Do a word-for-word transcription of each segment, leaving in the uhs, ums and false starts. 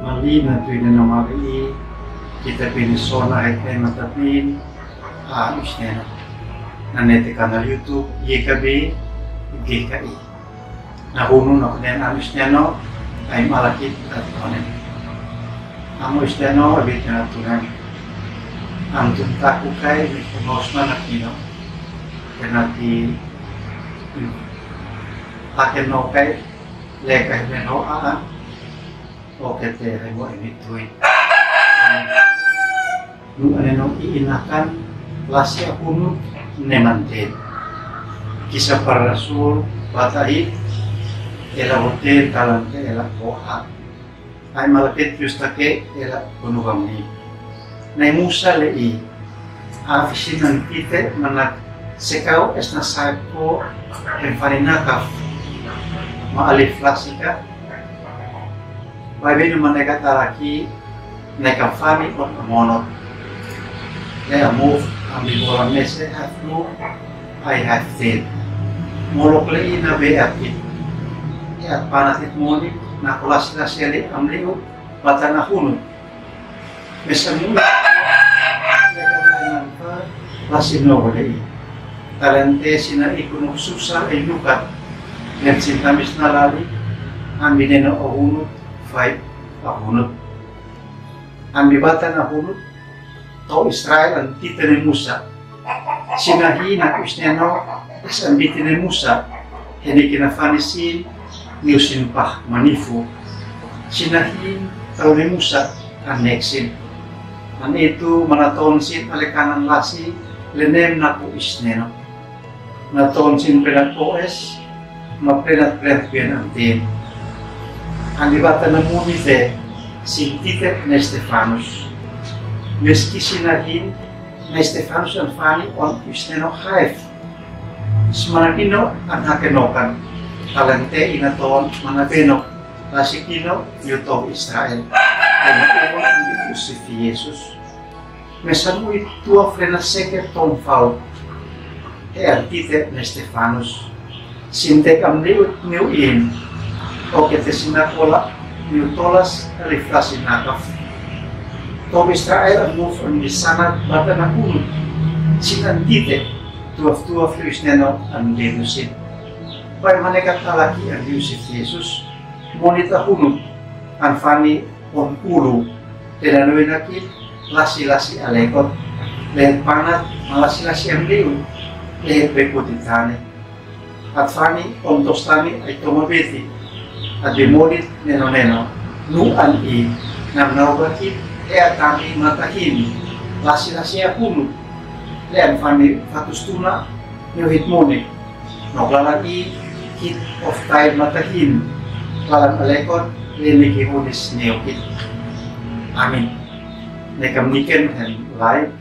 Mali na tuina na mali i, kita pini sona hai kai mata pin, a, isneno. Na nete kanal YouTube, ye kabe, ge ka i. Na hunu na kuden am isneno, ai malakit at konen. Amu isneno, abit na tunan. Antum taku kai, mi kunos mana kino. Kena ti, aken no kai, le kai men ho a, o kete hai mo ini tuin. Nu ane no i inakan lasi a hunut ne manten. Kisa para rasul bata i ela hoten talante ela ko a. Ai malakit yustake ela kunu hamni. Nai Musa le i. A fisinan kite manak sekau esna saipo en fani nakaf. Ma alif lasika. Baibel maneka talaki neka fani ot monot. Le a move ambi bola mese hafnu ai haftin. Molok le ina be apit. E at panatit moni na kolas la seli amliu batana hunu. Mesa muni. Leka na nanfa lasi no le i. Talante sina ikunu susa e nukat. Len sintamis na lali ambi neno o hunu. Fai a hunut. Ambi bata na hunut, to Israel an tite ne Musa. Sina hi na kusneno, es ambi tine Musa, hene kina fani sin, niu sin pah manifu. Sina hi, tau ne Musa, an neksin. An itu mana ton sin, ale kanan lasi, le nem na ku isneno. Na ton sin plenat O S, ma plenat plenat bien antin. Andi bata na muni te, sin tite ne Stefanus. Meski sina hin, ne Stefanus an fani on isneno haef. Smana kino an hake nokan. Talante ina ton mana beno, lasi kino yu to Israel. Ena uwa andi usifi Yesus. Mesamu i tua frena seke ton fau. He an tite ne Stefanus. Sinte kam liu niu in. Oke te sina kola niu tolas ali frasi nakaf. To Israel an muf an bisana bata na kunu. Sin an tite tuaf tuaf liu isneno an liu sin. Pai maneka talaki an liu si Yesus. Monita hunu an fani on ulu, te na nuinaki lasi lasi alekot, le panat ma lasi lasi amliu, le pekuti tani. At fani on tostani ai toma beti, at bimodit neno neno, nu an i, nam naubaki, e atami matahin, lasi lasi akunu, le an fani fatustuna, nu hit moni. Nok lalan i kit of tai matahin. Lalan alekot le niki hunis neo kit. Amin. Nekam niken hen like,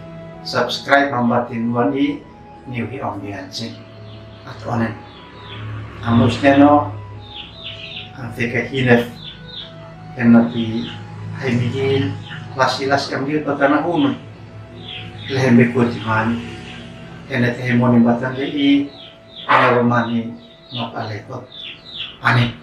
subscribe mambatin nuan i niu hi ambiansin. At onen. Amus neno an feka hinef. Hen nati hai migin lasi lasi ambil batana hunu. Lehe mikuti mani. Hen nati hai moni batan le i Ana romani nok alekot. Amin.